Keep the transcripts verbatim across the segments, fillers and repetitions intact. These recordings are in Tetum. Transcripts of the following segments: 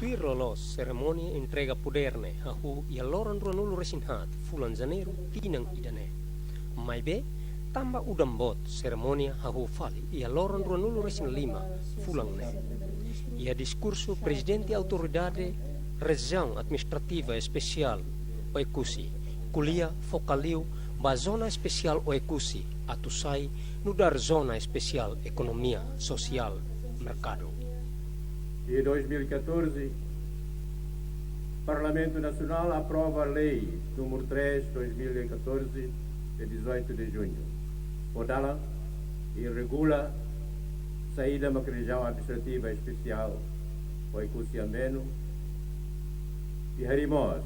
Tuir loloos, serimónia entrega podér ne'e hahú iha loron ruanulu-resin-haat fulan Janeiru tinan ida-ne'e. Maibé, tanba udan boot, serimónia hahú fali iha loron ruanulu-resin-lima fulan ne'e. Iha diskursu Prezidente Autoridade Rejiaun Administrativa Espesiál Oekusi, ko'alia foka liu ba Zona Espesiál Oekusi atu sai nu'udar Zona Espesiál Ekonomia Sosiál Merkadu. Em dois mil e catorze, Parlamento Nacional aprova Lei número três, dois mil e catorze, de dezoito de junho, hodi dalan i regula saida mak Rejiaun Administrativa Espesiál Oekusi Ambeno, i harii mós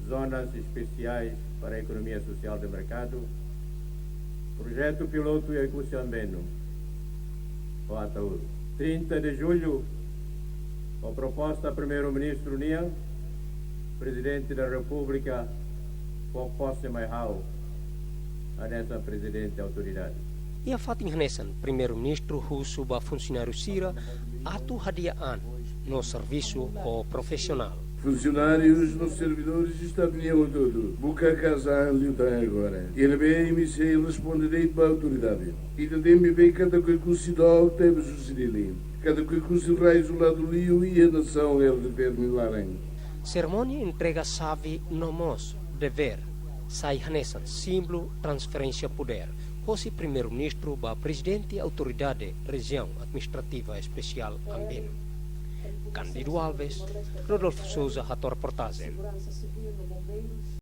Zonas Especiais para a Economia Social de Mercado, projetu pilotu Oekusi Ambeno, ho Ataúru. Trinta de Julho, ho proposta Primeiru-Ministru nian, Prezidente da Repúblika fó pose mai ha'u hanesan Prezidente Autoridade. Iha fatin hanesan, Primeiru-Ministru husu ba funsionáriu sira atu hadi'a an no servisu ho profisionál. Funcionários, nossos servidores, Estado nian hotu-hotu, buka kaza an liután agora. I ne'ebé M C responde de'it ba autoridade. Ita temi be katak Oekusi dook tebes husi Dili. Katak Oekusi rai isoladu liu iha nasaun R D T nian laran. Serimónia entrega xave no mós devér sai hanesan símbolu transferénsia podér hosi Primeiru-Ministru ba Prezidente Autoridade Rejiaun Administrativa Espesiál Ambeno. Cândido Alves, Rodolfo Sousa, hato'o reportajen.